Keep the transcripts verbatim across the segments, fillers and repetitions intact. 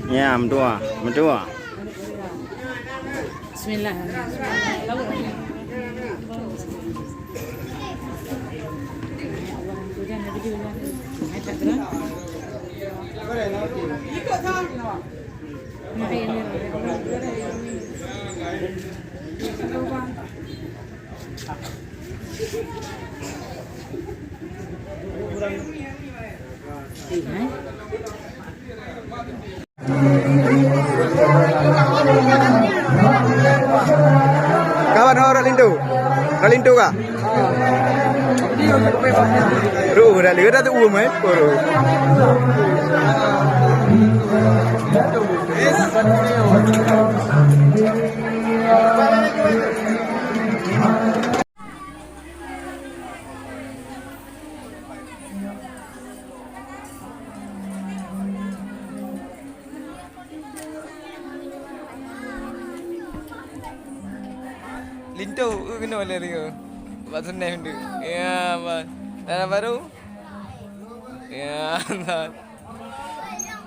Ya, meutuah, meutuah. Bismillah. Kawan ho rot linto. Rot linto ka? Ruh dah leuh dah tu um eh. Ruh. Linto, eh, keunoe lé ringa. Bak seuneh meuntui. Ya, bak. Dara baru. Ya, bak.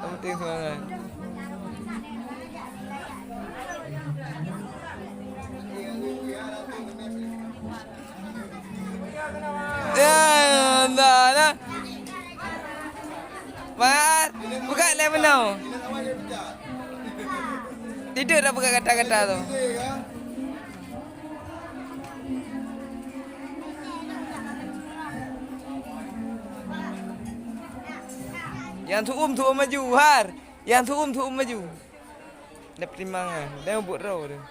Yang penting semangat. Ya, dah lah. Mat, buka lé meunoe. Tidur dah buka kata-kata tu. Yang tuum, tuum maju, Har. Yang tuum, tuum maju. Dah pertimbangan. Dah buat raw dah.